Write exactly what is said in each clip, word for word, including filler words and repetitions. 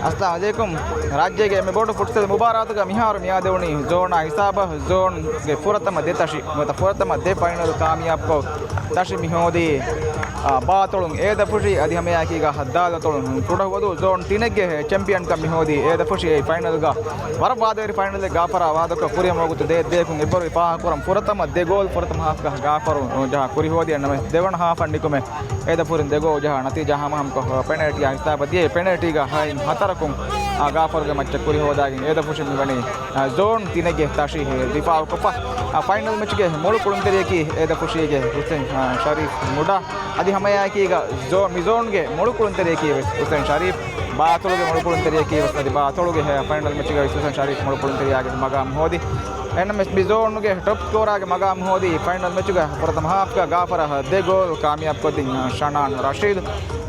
އައްސަލާމު ޢަލައިކުމް. ރާއްޖޭގެ އެންމެ ބޮޑު ފުޓްސަލް މުބާރާތުގަ މިހާރު މިއާދެވުނީ ޒޯނާ ހިސާބަށް. ޒޯންގެ ފުރަތަމަ ދެ ތަށި ނުވަތަ ފުރަތަމަ ދެ ފައިނަލް ކާމިޔާބުކޮށް، ތަށި މިހޯދީ، އާ، ބާތޮޅުން އޭދަފުށި. އަދި ހަމައެއާއެކީގަ ހައްދާލަތޮޅުން ކުޑަހުވަދޫ. ޒޯން ތިނެއްގެ ޗެމްޕިއަންކަން މިހޯދީ އޭދަފުށި. އެ ފައިނަލްގަ ވަރަށް ވާދަވެރި ފައިނަލެއް ގާފަރާ ވާދަކޮށް، ކުރިއަށް ވަގުތު ދޭއް ދެޔަކުން އެއްވަރު ފާހަގަކުރަން ފުރަތަމަ ދެ ގޯލް ފުރަތަމަ ހާފްގަ ގާފަރު ޖަހާ ކުރިހޯދި. އެންނަމެސް ދެވަނަ ހާފަށް ނިކުމެ އޭދަފުށިން ދެ ގޯލް ޖަހާ ނަތީޖާ ހަމަހަމަކޮށް، ޕެނަލްޓީއާ ހިސާބަށް ދިޔައީ. ޕެނަލްޓީގަ ހައިން ހަތަރަކުން، އާ، ގާފަރުގެ މައްޗަށް ކުރި ހޯދާގެން އޭދަފުށި މިވަނީ، އާ، ޒޯން ތިނެއްގެ ތަށި ދިފާއުކޮށްފަ. އާ، ފައިނަލް މެޗުގެ މޮޅު ކުޅުންތެރިޔަކީ އޭދަފުށީގެ ހުސެން، އާ، ޝަރީފް ނުޑާ. އަދި ހަމައެއާއެކީގަ ޒޯ-، މި ޒޯންގެ މޮޅު ކުޅުންތެރިޔަކީ ވެސް ހުސެން ޝަރީފް. ބާތޮޅުގެ މޮޅު ކުޅުންތެރިޔަކީ ވެސް އަދި ބާތޮޅުގެ ހެ-، ފައިނަލް މެޗުގައި ވެސް ހުސެން ޝަރީފް މޮޅު ކުޅުންތެރިޔާގެ މަގާމް ހޯދި. އެންނަމެސް މި ޒޯނުގެ ޓޮޕް ސްކޯރާގެ މަގާމް ހޯދީ ފައިނަލް މެޗުގަ ފުރަތަމަ ހާފްގަ ގާފަރަށް ދެ ގޯލް ކާމިޔާބު ކޮށްދިން ޝަނާން ރަޝީދު.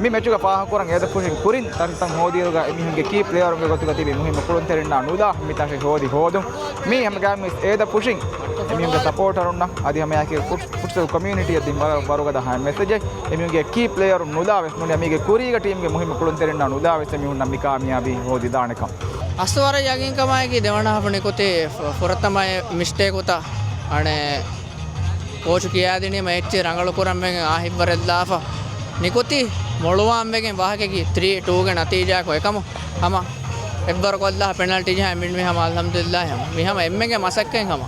މި މެޗުގަ ފާހަގަކުރަން އޭދަފުށިން ކުރިން ތަށިތައް ހޯދިއިރުގަ އެމީހުންގެ ކީ ޕްލޭޔަރުންގެ ގޮތުގަ ތިބި މުހިއްމު ކުޅުންތެރިންނާ ނުލާ މި ތަށި ހޯދި ހޯދުން. މީ ހަމަގައިމުވެސް އޭދަފުށިން އެމީހުންގެ ސަޕޯޓަރުންނަށް އަދި ހަމައެއާއެކީ ފުޓް-، ފުޓްސަލް ކޮމިއުނިޓީއަށް ދިން ވަރަށް ވަރުގަދަ ހަމަ މެސެޖެއް. އެމީހުންގެ ކީ ޕްލޭޔަރުން ނުލާ ވެސް ނޫނީ، އެމީހުންގެ ކުރީގަ ޓީމްގެ މުހިއްމު ކުޅުންތެރިންނާ ނުލާ ވެސް އެމީހުންނަށް މި ކާމިޔާބީ ހޯދިދާނެކަން. އަސްލު ވަރަށް ޔަގީންކަމާއެކީ ދެވަނަ ހާފު ނިކުތީ ފު-، ފުރަތަމަ މިސްޓޭކުތައް އަނެއް ކޯޗު ކިޔާދިނީމަ އެއްޗެއް ރަނގަޅު ކުރަން ވެގެން އާ ހިތްވަރެއްލާފަ ނިކުތީ މޮޅުވާން ވެގެން ވާހަކައަކީ ތްރީ ޓޫގެ ނަތީޖާއަކު އެކަމު ހަމަ އެއްވަރު ކޮށްލާ ޕެނަލްޓީ ޖަހާ މިން މި ހަމަ އަލްހަމްދުލިއްލާހި ހަމަ މި ހަމަ އެންމެގެ މަސައްކަތް ހަމަ.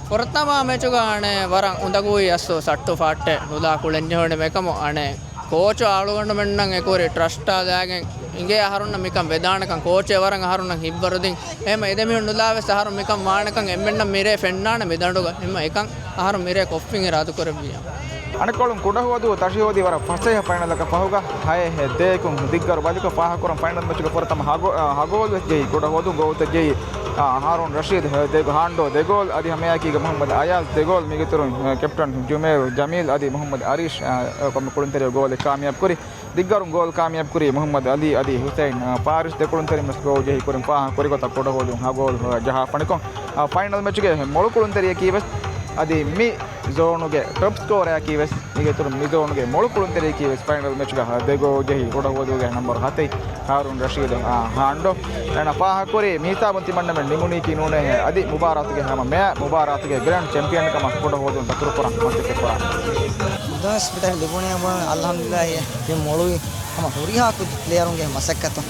ފުރަތަމަ މެޗުގަ އަނެއް ވަރަށް އުނދަގޫވީ އަސްލު ސައްޓު ފާއްޓެއް ނުލާ ކުޅެން ޖެހުނެ މެކަމު އަނެއް ކޯޗު އަޅުގަނޑުމެންނަށް އެކުވެރި ޓްރަސްޓާ ދާގެން އިނގޭ އަހަރުންނަށް މިކަން ވެދާނެކަން ކޯޗެއް ވަރަށް އަހަރުންނަށް ހިތްވަރުދިން. އެހެމަ އެދެމީހުން ނުލާ ވެސް އަހަރުން މިކަން ވާނެކަން އެންމެންނަށް މިރޭ ފެންނާނެ މި ދަނޑުގަ. އެހެމަ އެކަން އަހަރުން މިރޭ ކޮށްފިން އިރާދަކުރެއްވިޔާ. އަނެއްކޮޅުން ކުޑަހުވަދޫ ތަށިހޯދީ ވަރަށް ފަސޭހަ ފައިނަލަކަށް ފަހުގަ ހައެއް ދޭކުން ދިއްގަރު ބަލިކޮށް ފާހަކުރަން ފައިނަލް މެޗުގަ ފުރަތަމަ ހަގޯ-، އަ، ހަގޯލް ވެސް ޖެހި ކުޑަހުވަދޫ ގޯލްތައް ޖެހި، އަ، ހާރޫން ރަޝީދު ދެ-، ހާންޑޯ ދެ ގޯލް އަދި ހަމައެއާއެކީގަ މުހައްމަދު އަޔާޒް ދެ ގޯލް މީގެ އިތުރުން، އަ، ކެޕްޓަން ޖުމޭރު ޖަމީލް އަދި މުހައްމަދު އަރީޝް، އަ، ކޮންމެ ކުޅުންތެރިޔަކު ގޯލެއް ކާމިޔާބު ކުރި. ދިއްގަރުން ގޯލް ކާމިޔާބު ކުރީ މުހައްމަދު އަލީ އަދި ހުސައިން، އަ، ފާރިސް ދެ ކުޅުންތެރިން ވެސް ގޯލް ޖެހި ކުރިން ފާހަގަ ކުރި ގޮތަށް ކުޑަހުވަދޫ ހަގޯލް، އަ، ޖަހާފަނިކޮށް، އަ، ފައިނަލް މެޗުގެ މޮޅު ކުޅުންތެރިޔަކީ ވެސް އަދި މި ޒޯނުގެ ޓޮޕް ސްކޯރަރަކީ ވެސް މީގެ އިތުރުން މި ޒޯނުގެ މޮޅު ކުޅުންތެރިޔަކީ ވެސް ފައިނަލް މެޗުގަ ދެ ގޯލް ޖެހި ކުޑަހުވަދޫގެ ނަމްބަރު ހަތެއް ހާރޫން ރަޝީދު، އާ، ހާންޑޯ. އޭނަ ފާހަގަކުރީ މިހިސާބުން ތިމަންނަމެން ނިމުނީކީ ނޫނޭހޭ އަދި މުބާރާތުގެ ހަމަ މެޔަ މުބާރާތުގެ ގްރޭންޑް ޗެމްޕިއަންކަމަށް ކުޑަހުވަދޫން ދަތުރުކުރަން މަސައްކަތްކުރާނެ. ދުވަސް މިތަން ލިބުނީ އަލްހަމްދުލިއްލާހި މި މޮޅުވި ހަމަ ހުރިހާ ކުދި ޕްލޭޔަރުންގެ މަސައްކަތުން.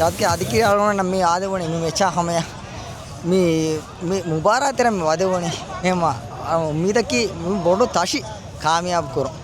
އަދި އަދި ކިރިޔާ އަޅުގަނޑަށް މި އާދެވުނީ މި މެޗާ ހަމަޔަށް. މި، މި މުބާރާތް ތެރެ މި ވަދެވުނީ. އެހެމަ، އަ، އުއްމީދަކީ މި ބޮޑު ތަށި ކާމިޔާބު ކުރުން.